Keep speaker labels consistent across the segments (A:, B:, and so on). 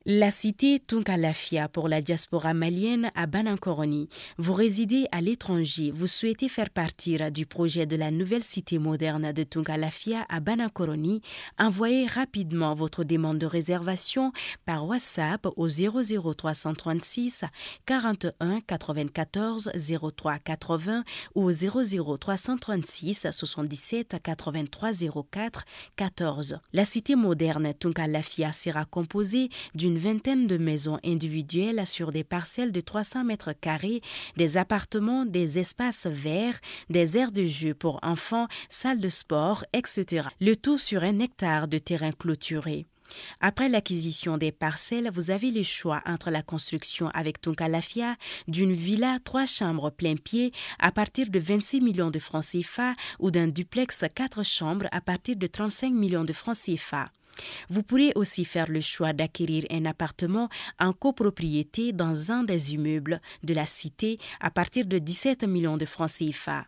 A: La cité Tunka-Lafia pour la diaspora malienne à Banankoroni. Vous résidez à l'étranger, vous souhaitez faire partir du projet de la nouvelle cité moderne de Tunka-Lafia à Banankoroni. Envoyez rapidement votre demande de réservation par WhatsApp au 00336 41 94 03 80 ou 00336 77 83 04 14. La cité moderne Tunka-Lafia sera composée d'une vingtaine de maisons individuelles sur des parcelles de 300 mètres carrés, des appartements, des espaces verts, des aires de jeu pour enfants, salles de sport, etc. Le tout sur 1 hectare de terrain clôturé. Après l'acquisition des parcelles, vous avez le choix entre la construction avec Tunka-Lafia d'une villa 3 chambres plein pied à partir de 26 millions de francs CFA ou d'un duplex 4 chambres à partir de 35 millions de francs CFA. Vous pourrez aussi faire le choix d'acquérir un appartement en copropriété dans un des immeubles de la cité à partir de 17 millions de francs CFA.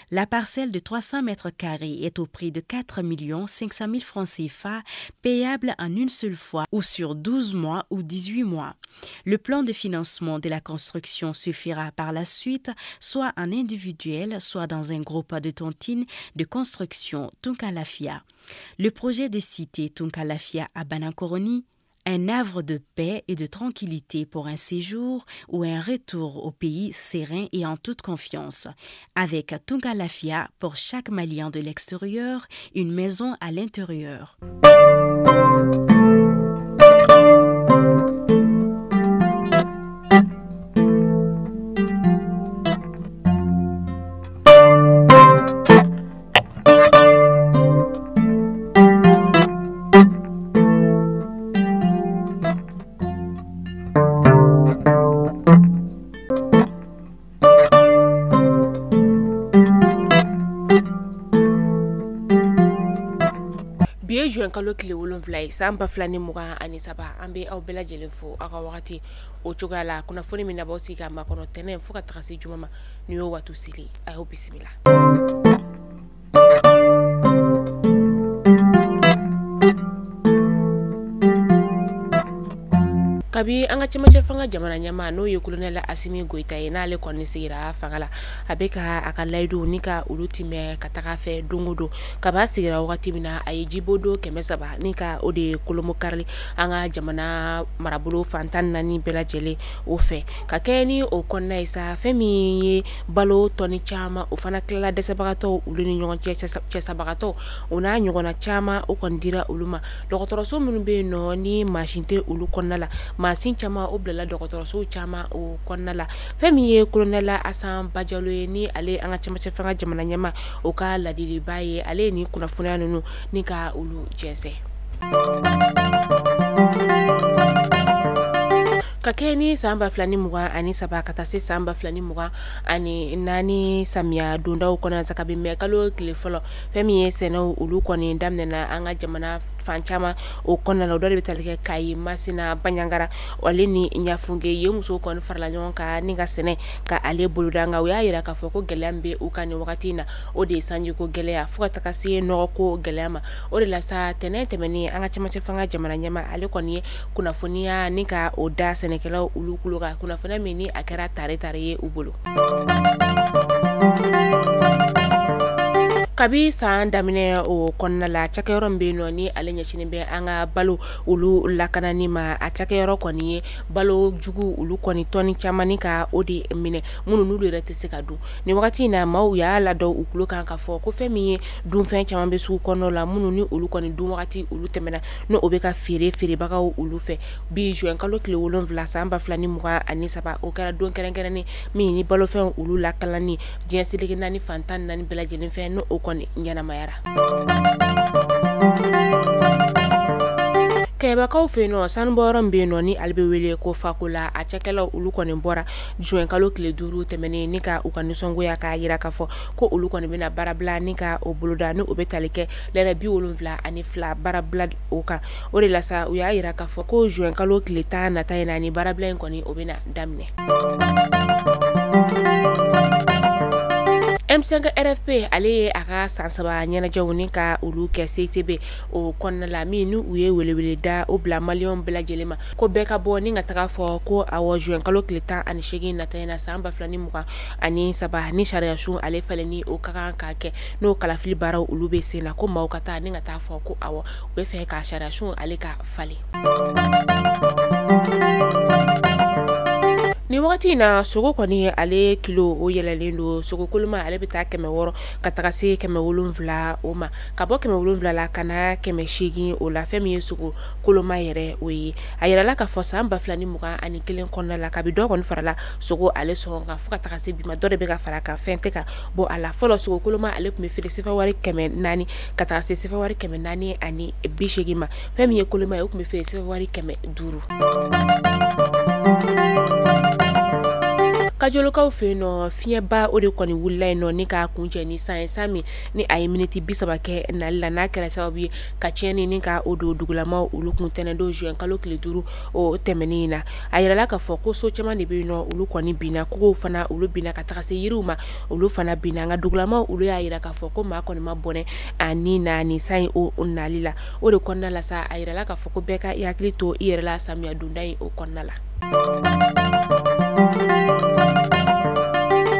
A: La parcelle de 300 mètres carrés est au prix de 4 500 000 francs CFA, payable en une seule fois ou sur 12 mois ou 18 mois. Le plan de financement de la construction se fera par la suite, soit en individuel, soit dans un groupe de tontines de construction Tunka-Lafia. Le projet de cité Tunka-Lafia à Banankoroni, un havre de paix et de tranquillité pour un séjour ou un retour au pays serein et en toute confiance. Avec Tunka-Lafia, pour chaque Malien de l'extérieur, une maison à l'intérieur.
B: Juin kalo tile 7 ye san 2023 an bɛ aw bɛɛ lajɛlen fo aw ka wagati o cogoya la kunnafoni min nabɔ sigi ka makɔnɔ tɛnɛn fo ka taga se juma ma ni y'o waati seli a y'aw bisimila. Kabi an ka cɛmancɛ fanga jamana ɲɛmaa n'o ye colonel Assimi Goïta ye n'ale kɔni sigira fanga la a bɛ ka a ka layiduw ni ka olu timɛ ka taga fɛ don o don kaba sigira wagati min na a ye jibodo 300 ni ka o de kolomo karili an ka jamana marabolo fan 14 bɛɛ lajɛlen o fɛ ka kɛ ni o kɔnɔna ye sa fɛn min ye balo tɔni caman o fana tilala dɛsɛbagatɔw olu ni ɲɔgɔn cɛ cɛsabagatɔw o n'a ɲɔgɔnna caman o kɔni dira olu ma dɔgɔtɔrɔso minnu bɛ yen nɔ ni mansin tɛ olu kɔnɔna la mansin caman o bilala dɔgɔtɔrɔso caman o kɔnɔna la fɛn min ye colonel Asan Bajalo ye ni ale an ka cɛmancɛ fanga jamana ɲɛmaa o ka ladiliba ye ale ye nin kunnafoniya ninnu ni ka olu jɛnsɛn. Ka kɛ ni san 2023 ka taa se san 2024 samiya dondaw kɔnɔna sa kabi mɛ kalo tile fɔlɔ fɛn min ye sɛnɛw olu kɔni daminɛna an ka jamana fan caman o kɔnɔna la o dɔ de bɛ tali kɛ Kayi Masina Banjagara ale ni Ɲafunke yen musow kɔni farala ɲɔgɔn kan ni ka sɛnɛ ka ale boloda nka u y'a yira k'a fɔ ko gɛlɛya min bɛ u kan nin wagati in na o de ye sanjiko gɛlɛya fo ka taga se nɔgɔko gɛlɛya ma o de la sa tɛnɛn tɛmɛnen an ka cɛmancɛ fanga jamana ɲɛmaa ale kɔni ye kunnafoniya ni ka o da sɛnɛkɛlaw olu kulo kan kunnafoniya min ni a kɛra tare tare ye u bolo. Kabi san daminɛ o kɔnɔna la cakɛyɔrɔ min bɛ yen nɔ ni ale ɲɛsinnen bɛ an ka balo olu lakanani ma a cakɛyɔrɔ kɔni ye balo jugu olu kɔni tɔni caman ni ka o de minɛ minnu n'olu yɛrɛ tɛ se ka dun nin wagati in na maaw y'a ladɔn u tulo kan k'a fɔ ko fɛn min ye dunfɛn caman bɛ sugu kɔnɔna la minnu ni olu kɔni dun wagati olu tɛmɛna n'o o bɛ ka feere feerebagaw olu fɛ bi juin kalo tile 7 san 2023 o kɛra don kɛrɛnkɛrɛnnen min ni balofɛnw olu lakanani diɲɛ seleke 4 fan 14 bɛɛ lajɛlen fɛ n'o o kɔni ɲɛnamayara. Kɛɲɛbakaw fɛ yen nɔ sanubɔyɔrɔ min bɛ yen nɔ ni ale bɛ wele ko Fakola a cakɛlaw olu kɔni bɔra juin kalo tile 5 tɛmɛnen ni ka u ka nisɔngoya k'a yira k'a fɔ ko olu kɔni bɛna baarabila ni ka o boloda ni o bɛ tali kɛ lɛrɛ 72 baarabila o kan o de la sa u y'a yira k'a fɔ ko juin kalo tile 10 nata in na ni baarabila in kɔni o bɛna daminɛ. M5 RFP ale ye a ka san 3 ɲɛnajɛw ni ka olu kɛ CTB o kɔnɔna la, min ni u ye welewele da o bila maliyɛnw bɛɛ lajɛlen ma ko bɛɛ ka bɔ ni ka taga fɔ ko awɔ juin kalo tile 18 nata in na san 2023 ni sariya sun ale falenni o ka kan ka kɛ, n'o kalafili baaraw olu bɛ sen na, ko maaw ka taa ni ka taa fɔ ko awɔ u bɛ fɛ ka sariya sun ale ka falen. Ni wagati in na sogo kɔni ale kilo o yɛlɛlen don, sogo koloma ale bɛ taa 600 ka taga se 700 o ma, ka bɔ 700 la ka na 800 o la. Fɛn min ye sogo koloma yɛrɛ o ye, a yirala k'a fɔ san 2021 kɔnɔna la kabi dɔ kɔni farala sogo ale sɔngɔ kan fo ka taga se bi ma, dɔ de bɛ ka fara a kan, fɛn tɛ ka bɔ a la. Fɔlɔ sogo koloma ale tun bɛ feere sefa wari 400 ka taga se sefa wari 480 ma, fɛn min ye koloma ye o tun bɛ feere sefa wari 500. Kajolokaw fɛ yen nɔ fiɲɛba o de kɔni wulila yen nɔ ni k'a kuncɛ ni san ye, san min ni a ye miniti 30 kɛ nali la, n'a kɛra sababu ye ka tiɲɛni ni ka o don dugulamaw olu kun tɛnɛn don juin kalo tile 5 o tɛmɛnen in na. A yirala k'a fɔ ko so caman de bɛ yen nɔ olu kɔni binna, kogow fana olu binna ka taga se yiriw ma olu fana binna, nka dugulamaw olu y'a yira k'a fɔ ko maa kɔni ma bɔnɛ a ni na nin san in o nali la. O de kɔnɔna la sa a yirala k'a fɔ ko bɛɛ ka i hakili to i yɛrɛ la samiya donda in o kɔnɔna la.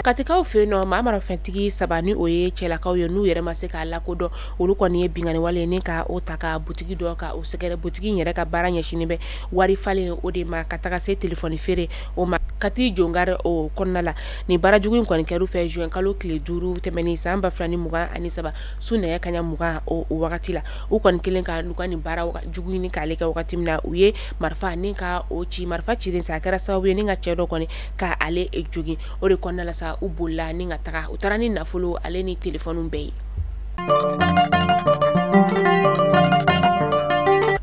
B: Katikaw fɛ yen nɔ maa marafɛntigi 3 ni o ye cɛlakaw ye n'u yɛrɛ ma se k'a lakodɔn, olu kɔni ye binkanni wale ni ka o ta ka butigi dɔ ka o sɛgɛrɛ. Butigi in yɛrɛ ka baara ɲɛsinnen bɛ wari falen o de ma ka taga se telefɔni feere o ma Kati Jongari o kɔnɔna la. Nin baara jugu in kɔni kɛra u fɛ juin kalo tile 5 tɛmɛnen san 2023 su nɛgɛ kanɲɛ 20 o wagati la. U kɔni kelen ka n'u ka nin baara jugu in k'ale kɛ wagati min na, u ye marifa ni ka o ci, marifa cilen sa a kɛra sababu ye ni ka cɛ dɔ kɔni ka ale jogin. O de kɔnɔna la sa u bolila ni ka taga, u taara ni nafolo ale ni telefɔniw bɛɛ ye.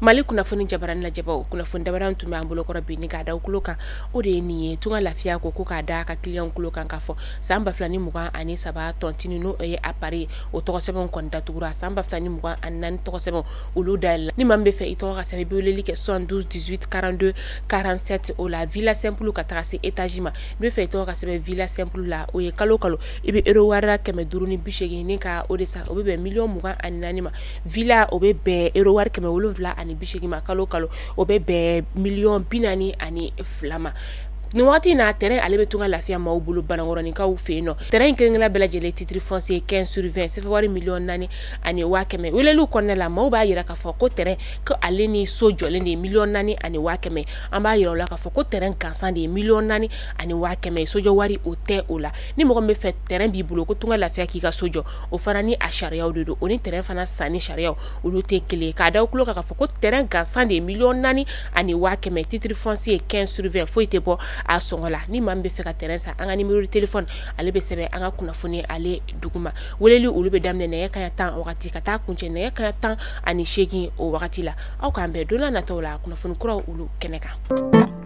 B: Mali kunnafoni jabarani lajɛbaw, kunnafoni dabaran tun bɛ an bolokɔrɔ bi ni k'a da u tulo kan, o de ye nin ye. Tunga Lafiya ko k'a da a ka kiliyanw tulo kan k'a fɔ san 2023 tɔntini n'o ye appareil o tɔgɔ sɛbɛnw kɔni datugura, san 2024 tɔgɔ sɛbɛnw olu dayɛlɛla. Ni maa min bɛ fɛ i tɔgɔ ka sɛbɛn i bɛ weleli kɛ 72 18 42 47 o la villa simple ka taga se étage ma. N'i bɛ fɛ i tɔgɔ ka sɛbɛn villa simple la, o ye kalo kalo i bɛ euro wari 580 ni ka o de sara, o bɛ bɛn 24 millions ma. Villa o bɛ bɛn euro wari 780 ma kalo kalo, o bɛ bɛn 42 millions ma. Nin wagati in na terrain ale bɛ Tunga Lafiya maaw bolo Banankɔrɔninkaw fɛ yen nɔ. Terrain in kelen kelenna bɛɛ lajɛlen titre foncier 15 sur 20 sefa wari 4,1 million. Weleliw kɔnɔna la maaw b'a yira k'a fɔ ko terrain ko ale ni so jɔlen de ye 4,1 million. An b'a yira u la k'a fɔ ko terrain gansan de ye 4,1 million, sojɔ wari o tɛ o la. Ni mɔgɔ min bɛ fɛ terrain b'i bolo ko Tunga Lafiya k'i ka so jɔ, o fana ni a sariyaw de don, o ni terrain fana sanni sariyaw olu tɛ kelen ye. K'a da u tulo kan k'a fɔ ko terrain gansan de ye 4,1 million, titre foncier 15 sur 20, foyi tɛ bɔ a sɔngɔ la. Ni maa min bɛ fɛ ka terrain san, an ka numéro de téléphone ale bɛ sɛbɛn an ka kunnafoni ale duguma. Weleli olu bɛ daminɛ nɛgɛ kanɲɛ 10 wagati ka taa kuncɛ nɛgɛ kanɲɛ 18 o wagati la. Aw k'an bɛn don n'a nataw la kunnafoni kuraw olu kɛnɛ kan.